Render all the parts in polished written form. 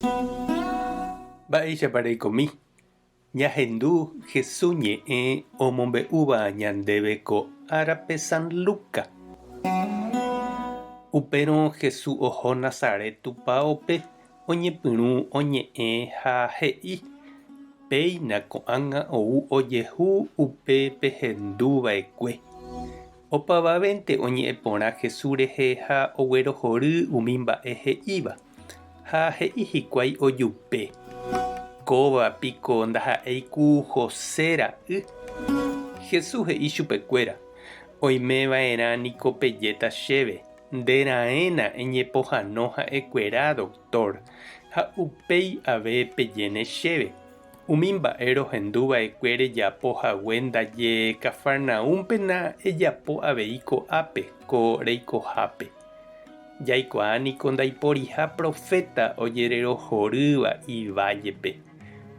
Mba'éichapa reikomi? Ñahendu Jesús ñe'ẽ omombe'úva ñandéve ko árape San Lucas. Upérõ Jesús oho Nazaret tupaópe oñepyrũ oñe'ẽ ha he'i, Péina ko'ág̃a ou ojehu upe pehendu va'ekue. Opavavénte oñe'ẽ porã Jesús rehe ha oguerohory umi mba'e he'íva. Ha he'i hikuái ojupe, Kóva piko ndaha'éi ku José ra'y? Jesús he'i chupekuéra, Oime va'erã niko pejéta chéve, Nde raẽna eñepohano ha'ekuera, doctor, ha upéi ave pejéne chéve, Umi mba'e rohendu va'ekue rejapo hague ndaje Cafarnaúmpena ejapo avei ko'ápe ko reikohápe. Jaikuaa niko ndaiporiha proféta ojererohorýva ivállepe.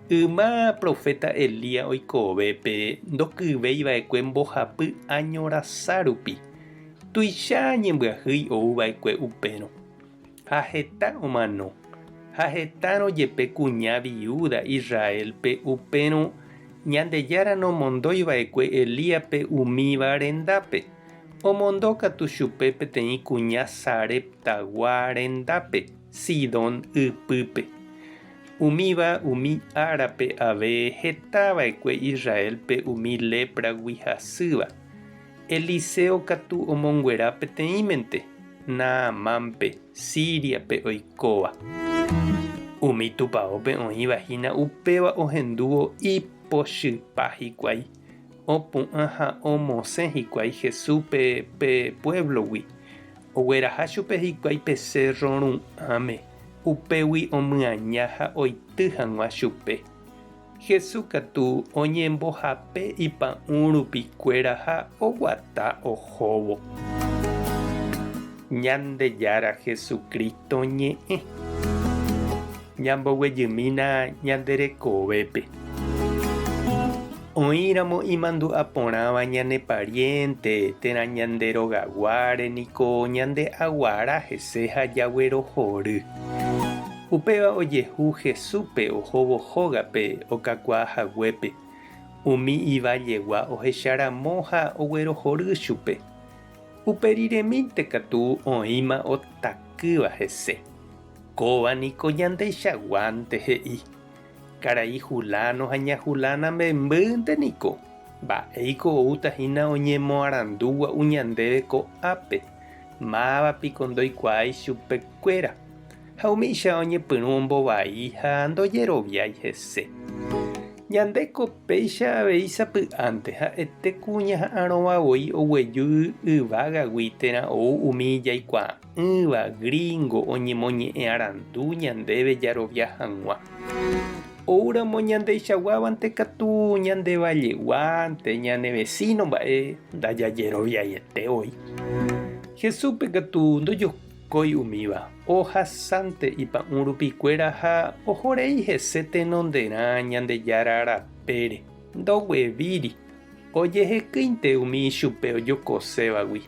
Yma proféta Elías oikovépe ndokyvéi va'ekue mbohapy áño rasa rupi. Tuicha ñembyahýi ou va'ekue upérõ. Ha heta omano. Ha hetárõ jepe kuña viúda Israélpe upérõ Ñandejára nomondói va'ekue Elíaspe umíva rendápe. Omondo katu chupe peteĩ kuña Sareptagua rendápe, Sidón ypýpe. Umíva umi árape ave heta va'ekue Israélpe umi lépragui hasýva. Eliseo katu omonguera peteĩmente, Naamánpe, Síriape oikóva. Umi tupaópe oĩva hína upéva ohendúvo ipochypa hikuái. Opu'ã ha omosẽ hikuái Jesúspe pe puévlogui. Ogueraha chupe hikuái pe sérro ru'ãme, upégui omyaña ha oity hag̃ua chupe. Jesús katu oñembohape ipa'ũ rupi kuéra ha oguata ohóvo. Ñandejára Jesucristo ñe'ẽ. Ñamboguejymína ñande rekovépe. Oĩramo imandu'a porãva ñane pariénte térã ñande rogaguáre niko ñande aguara hese ha jaguerohory. Upéva ojehu Jesúspe ohóvo hógape okakuaa haguépe, umi ivallegua ohecharamo ha oguerohory chupe. Upe riremínte katu oĩma otakýva hese. Kóva niko ñandeichaguánte he'i, Karai Juláno ha ña Julána membýnte niko, mba'éiko oúta hína oñemoarandu gua'u ñandéve ko'ápe, máva piko ndoikuaái chupe kuéra. Ha umícha oñepyrũ ombovai ha ndojeroviái hese. Ñandéko péicha avei sapy'ánte ha'ete ku ñaha'arõva voi oguejy yvágagui térã ou umi jaikuaa. Ỹva gringo oñemoñe'ẽ arandu ñandéve jarovia hag̃ua. Oúramo ñandeichaguávante katu ñande valleguánte, ñane vecino mba'e ndajajeroviaiete voi. Jesúspe katu ndojokói umíva, ohasánte ipa'ũ rupikuéra ha ohorei hese tenonderã Ñandejára rapére, ndoguevíri, ojehekýinte umi ichupe ojokosévagui.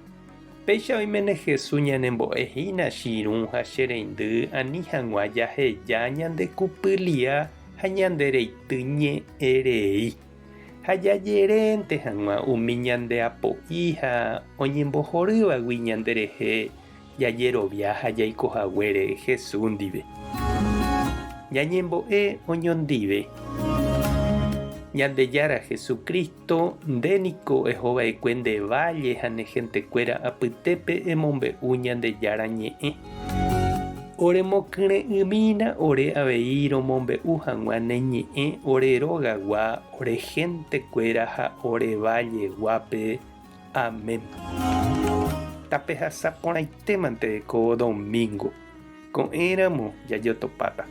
Péicha oiméne Jesús ñanembo'e hína che irũ ha che reindy ani hag̃ua jaheja ñande kupylia ha ñande reity ñe'ẽ rei, ha jajerénte hag̃ua umi ñande apo'i ha oñembohorývagui ñanderehe jajerovia ha jaiko haguére Jesús ndive. Ñañembo'e oñondive. Ñandejára Jesucristo, To, nde niko eho va'ekue nde válle ha ne hentekuéra apytépe emombe'u Ñandejára Ñe'ẽ. Oremokyre'ỹmína ore avei romombe'u hag̃ua ne ñe'ẽ ore rógagua, ore hentekuéra ha ore valleguápe. Amén. Tapehasa porãitémante ko domingo. Ko'ẽramo jajotopáta.